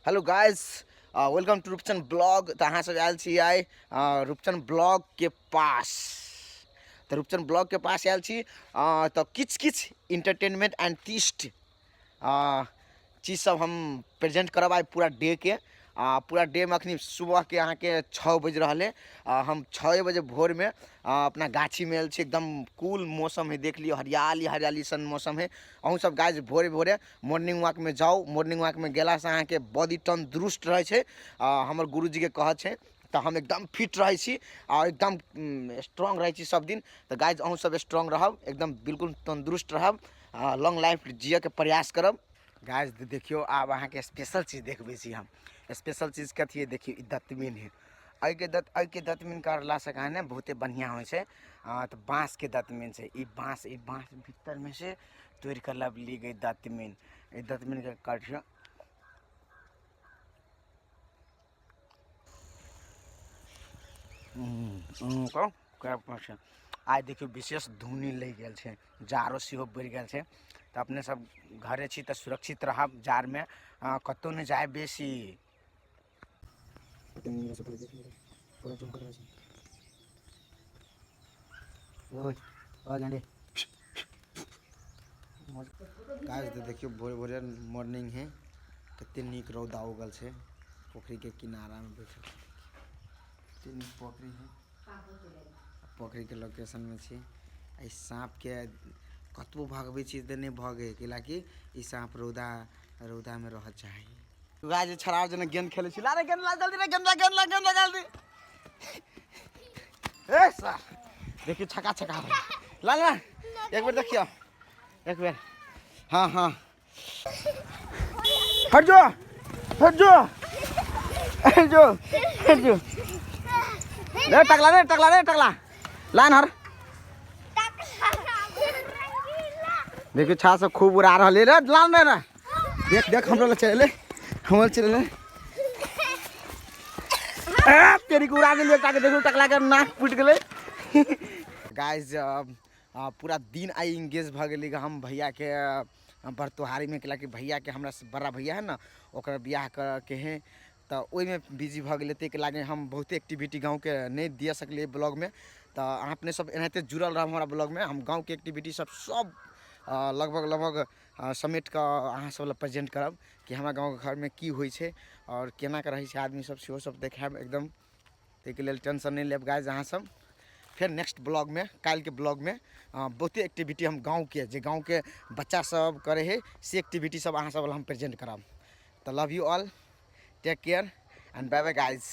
Hello guys, welcome to Rupchan blog. तऽ अहाँ सब आयल छी आइ रूपचन ब्लॉग के पास। तऽ रूपचन ब्लॉग के पास आयल छी, तऽ किछु किछु इंटरटेनमेंट एंड तीस्ट चीज सब हम प्रेजेंट करब आइ पूरा डे के। पूरा डे में अखनी सुबह के अहाँके 6 बजि रहल है। हम 6 बजे भोर में अपना गाछी में आयल छी। एकदम कूल मौसम है, देख लियौ, हरियाली हरियाली सन मौसम है। अहूँ सब गाइस भोरे भोरे मॉर्निंग वॉक में जाउ। मॉर्निंग वॉक में गेलासँ अहाँके बॉडी तंदुरुस्त रहै छै। हमर गुरुजीके कहत छै, तऽ हम एकदम फिट रहै छी आ एकदम स्ट्रॉन्ग रहै छी सब दिन। तऽ गाइस अहूँ सब स्ट्रॉन्ग रहब, एकदम बिल्कुल तंदुरुस्त रहब, लॉन्ग लाइफ जियऽके प्रयास करब। गाइस देखियौ, आब अहाँके स्पेशल चीज देखबै छी हम। स्पेशल चीज कथी है? देखियौ, ई दतमिन है। एहिके दतमिन करलासँ कहाँ ने बहुते बढ़िआँ होइ छै। तऽ बाँसके दतमिन छै ई। बाँस भीतरमे से तोड़ि कऽ लबली गई दतमिन। ई दतमिनके काटियौ, आइ देखियौ विशेष धुनी लागि गेल छै, जाड़ो सेहो बढ़ि गेल छै। तऽ अपने सब घरे छी तऽ सुरक्षित रहब, जाड़मे कतहु नहि जाय बेसी। गाइस देखियौ, भोरे भोरे मॉर्निंग है, कते नीक रौदा उगल छै। पोखरिके किनारामे बैठल, कते नीक पोखरि है। पोखरिके लोकेशनमे छी। एहि साँपके कतबो भगबै छी तऽ नहि भगै, कैलाकि ई साँप रौदामे रहऽ चाही। गाइस जे छड़ा जेना गेंद खेलै छी, ला रे गेंद ला जल्दी रे, गेंद ला, गेंद ला, गेंद ला जल्दी। ए सर देखियौ, छक्का छक्का ला ला, एक बेर देखियौ, एक बेर। हाँ हाँ, हट जो, हट जो, हट जो, हट जो रे, टकला रे, टकला रे, टकला लाइन हर। देखियौ, छा सब खूब उड़ा रहल रे। लान रे, देख देख, हमरो लग चले, हमरो चले। तेरी को उड़ा देलियै ताके। देखियौ, टकला के नाक फूटि गेलै। गाइस, पूरा दिन आइ इंगेज भऽ गेली हम भैयाके बरतोहारीमे, कैलाकि भैयाके हमरा से बड़ा भैया है ने, ओकर बियाह करऽके है, तऽ ओहिमे बिजी भऽ गेलै। ताहिके लागे हम बहुते एक्टिविटी गाँवके नहि दिअ सकलियै ब्लॉगमे। तऽ अहाँ अपने सब एनाहिते जुड़ल रहब हमरा ब्लॉगमे। हम गाँवके एक्टिविटी सब सब लगभग लगभग समेट कऽ अहाँ सब लए प्रेजेंट करब कि हमरा गाँव घरमे की होइ छै आओर केना कऽ रहै छै आदमी सब, सेहो सब देखायब एकदम। ताहिके लेल टेंशन नहि लेब गाइज अहाँ सब। फेर नेक्स्ट ब्लॉगमे, काल्हिके ब्लॉगमे बहुते एक्टिविटी हम गाँवके, जे गाँवके बच्चा सब करै हइ, से एक्टिविटी सब अहाँ सब लए हम प्रेजेंट करब। तऽ love you all, take care and bye bye guys.